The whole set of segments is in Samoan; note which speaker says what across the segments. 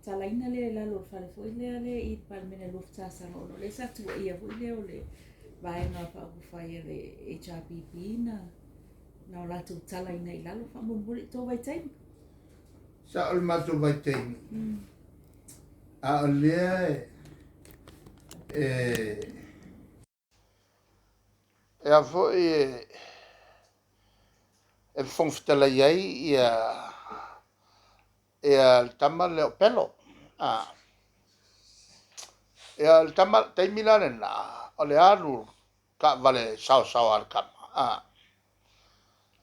Speaker 1: talaina lea i lalo o le fale foi lea lea i le Palemene Alofa Tasana ona o lea sa tuuaia foi lea o le Vaega Faaupufai a le HRPP na na o latou talaina i lalo faamolemole i tou vaitaimi.
Speaker 2: Sao le matou vaitaimi, a o lea e e a foi e Fofoga Fetalai ai ia ia le tama lea o Pelo. Ia o le tama taimi la lena o le alu taavale saosaoa a le tama.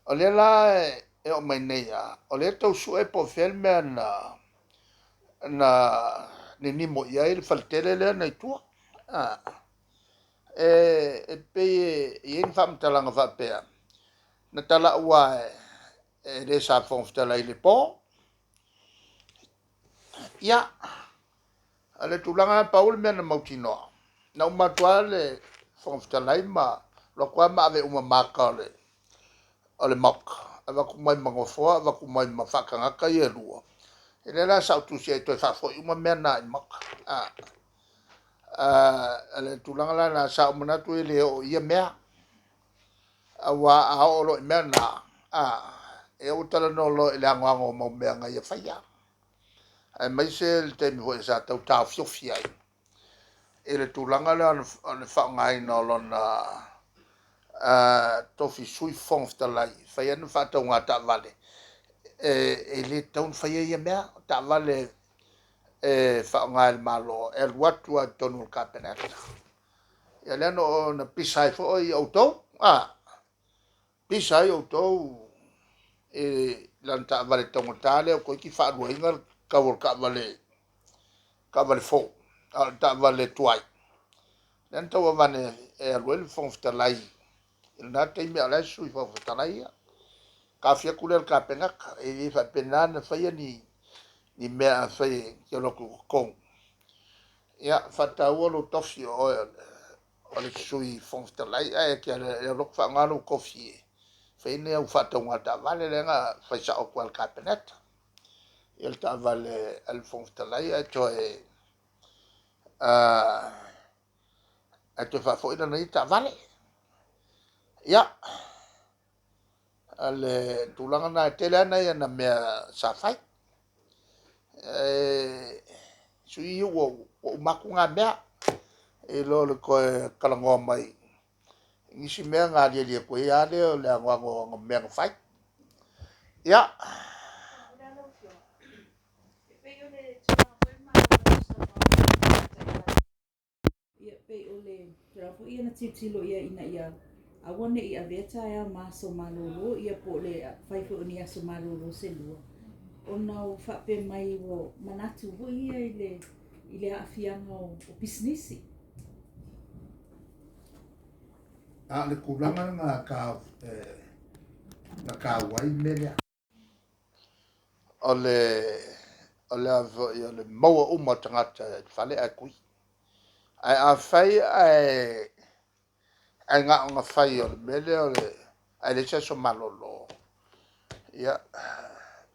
Speaker 2: O lea la e oo mai nei lava, o lea e tau sue po o fea le mea na ninimo i ai le faletele lea na i tua. E pei e i ai ni faamatalaga faapea, na talau lava e le sa Fofoga Fetalai i le po. Ia, o le tulaga lena, pau le mea na mautinoa, na uma atu lava le Fofoga Fetalai ma alu atu lava ma ave uma ma ata o le Maota, avatu uma ai ma nofoa, avatu uma ai ma faatagata ia e lua. Ia lea la sa ou tusi ai e toe faafoi uma mea na i le Maota. O le tulaga la lena, sa ou manatu e le oo i ia mea, aua a oo loa i mea na, ia ua talanoa loa i le anoano o mau mea na ia faia, aemaise le taimi foi sa tau taofiofi ai i le tulaga lea o le faaaogaina o lona tofi Sui Fofoga Fetalai, e fai ana faatauga taavale, e le tatau ona faia ia mea. O taavale e faaaoga e le Malo e alu atu lava i totonu o le Kapeneta. Ia lea na pisa ai foi outou, pisa ai outou i lana taavale taugata lea toeitiiti faaluaina le tau o le taavale, taavale fou, a o le taavale tuai lea na tau aveane e alu ai le Fofoga Fetalai i lena taimi a o la e Sui Fofoga Fetalai ia. Taofi atu lea e le Kapeneta, e le faapena ona faia ni mea afai e te alu atu i totonu, ia faataua lou tofi o oe o le Sui Fofoga Fetalai, ae e te alu atu faaaoga lou tofi e fai ai ni au faatauga taavale. Lea na fai sao atu lava e le Kapeneta ia le taavale a le Fofoga Fetalai ae toe faafoi lana ia taavale. Ia, o le tulaga lena, e tele lava nai ana mea sa fai. Sui ua uma atu na mea i lo le toe talanoa mai i nisi mea ona aliali atu ai lava lea o le anoano o ana mea na fai. Ia.
Speaker 1: Ia, pei o le tulaga foi ia na tilotilo i ai ina ia aua ne i avea taeao ma aso malolo, ia po o le fai foi o ni aso malolo se lua, ona ua faapea mai ua manatu foi ia i le aafiaga o pisinisi.
Speaker 2: A o le tulaga lena na taua ai le mea lea. O le a foi o le maua uma o tagata i le fale ae tui. Ae afai ae na ona fai o le mea lea o le ae leai se aso malolo, ia,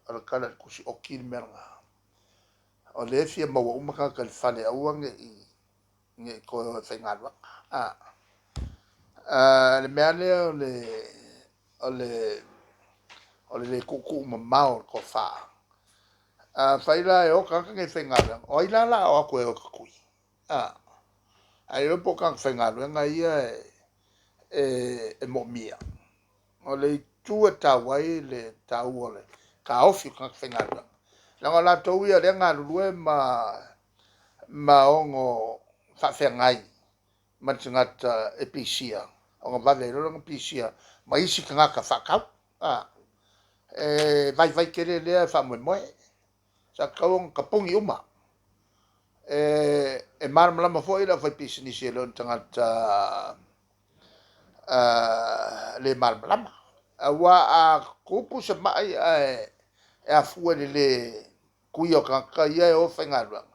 Speaker 2: o le tala i le tusi oti le mea lena. O lea e fia maua uma tagata i le fale, aua ne i toe o e faigaluega. Le mea lea o le le tuutuu mamao o le tofa. Afai la e o tagata nei e faigaluega, o ai la o le a o atu e o e tatui? Ae le iloa po o tagata faigaluega ia e moomia. O le itu e taua ai le taua o le taofi o tagata faigaluega, leaga o latou ia o lea e galulue ma ono faafeagai ma le tagata e pisia, ona vave ai loa lea ona pisia ma isi tagata faatau. E vaivai tele lea faamoemoe, sa tatau ona tapuni uma. E malamalama foi le aufaipisinisi e le o ni tagata le malamalama. Aua a tupu se mai ae afua i le le tuia o tagata ia e o faigaluega,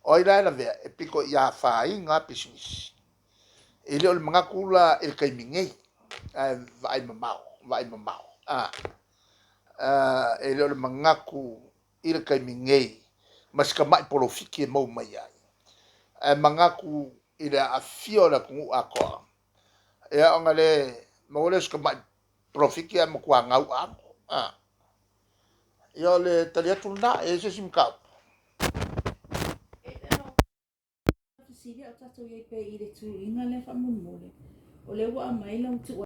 Speaker 2: o ai la e lavea? E pito i afaina lava pisinisi. E le o le manatu la i le taimi nei, ae vaai mamao, vaai mamao. E le o le manatu i le taimi nei. ma si tamai polofiti e maua mai ai. Ae manatu i le aafia o le atunuu atoa, ia ona le maua lea o si tamai polofiti ae matua gau atoa. A. Ia o le tali atu lena, e i ai se isi mataupu?
Speaker 1: Fesili a o tatou i ai pea i le tuuina lea faamolemole, o lea ua aumai lau tuualalo.